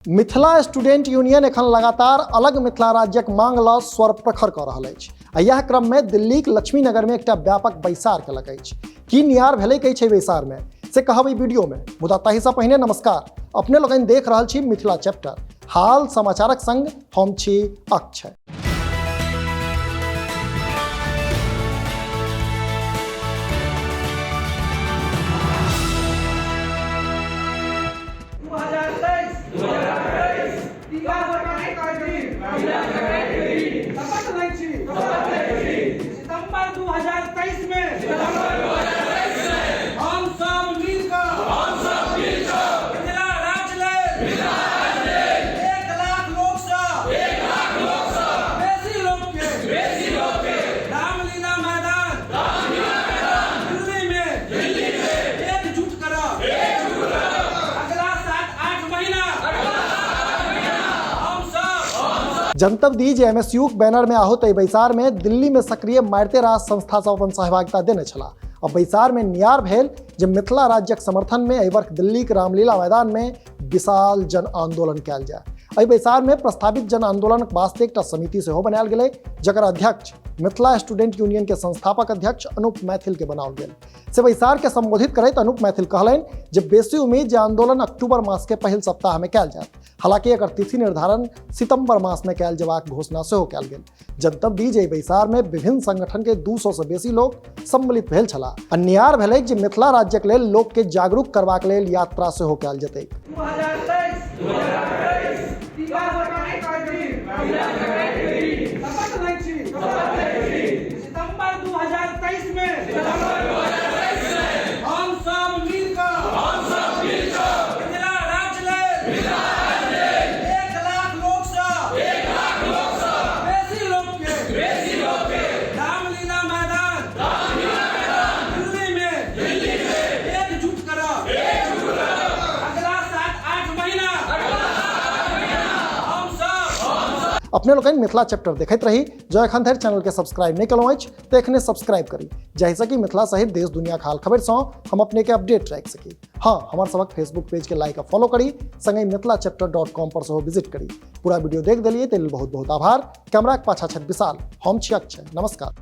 Mithila student union एखन लगातार अलग मिथिला राज्यक मांग ल स्वर प्रखर कऽ रहल अछि आ इएह क्रममे दिल्लीक लक्ष्मीनगरमे एकटा व्यापक बैसार केलक अछि। की नियार भेलै कहै छै बैसारमे से कहब एहि वीडियोमे, मुदा ताहिसँ पहिने नमस्कार। अपने लोकनि देख रहल छी मिथिला चैप्टर हाल समाचारक संग हम छी अक्षय। सितंबर 2023 में हम सब मिलकर मिथिला राज्य लेल 1 लाख लोक सँ बेसी लोक के रामलीला मैदान दिल्ली में एकजुट करब। अगला 7-8 महीना हम सब जनतब दी जे एमएसयू बैनर में आहूत एहि बैसार में दिल्ली में सक्रिय मारिते रास संस्था सब अपन सहभागिता देने छलाह। आ बैसार में नियार भेल जे मिथिला राज्यक समर्थन में एहि वर्ष दिल्लीक रामलीला मैदान में विशाल जन आंदोलन कयल जाय। एहि बैसार में प्रस्तावित जन आंदोलनक वास्ते एकटा समिति सेहो बनायल गेलै, जकर अध्यक्ष मिथिला स्टूडेंट यूनियन के संस्थापक अध्यक्ष अनूप मैथिल के बनाओल गेल। से बैसार के संबोधित करैत अनूप मैथिल कहलनि जे बेसी उम्मीद जे आंदोलन अक्टूबर मास के पहिल सप्ताह में कयल जायत। हालांकि एकर तिथि निर्धारण सितंबर मास में कयल जेबाक घोषणा सेहो कयल गेल। जनतब दी जे एहि बैसार में विभिन्न संगठन के 200 से बेसी लोक सम्मिलित भेल छलाह आ नियार भेलै जे मिथिला राज्यक लेल लोक के जागरूक करबाक लेल यात्रा सेहो कयल जेतै। 2023 सितंबर 2023 में हम सब मिलकर मिथिला राज्य लेल 1 लाख लोक सँ बेसी लोक के रामलीला मैदान दिल्ली में एकजुट करब। अगला 7-8 महीना हम सब अपने लोकनि मिथिला चैप्टर देखैत रही। जँ एखन धरि चैनल के सब्सक्राइब नहीं केलहुँ अछि तऽ एखने सब्सक्राइब करी, जाहिसँ कि मिथिला सहित देश दुनिया हाल खबर सँ हम अपने के अपडेट राखि सकी। हाँ, हमर सबक फेसबुक पेज के लाइक आ फॉलो करी, संगहि मिथिला चैप्टर डॉट कॉम पर सेहो विजिट करी। पूरा वीडियो देख देलियै ताहि लेल बहुत बहुत आभार। कैमराक पाछा छथि विशाल, हम छी अक्षय। नमस्कार।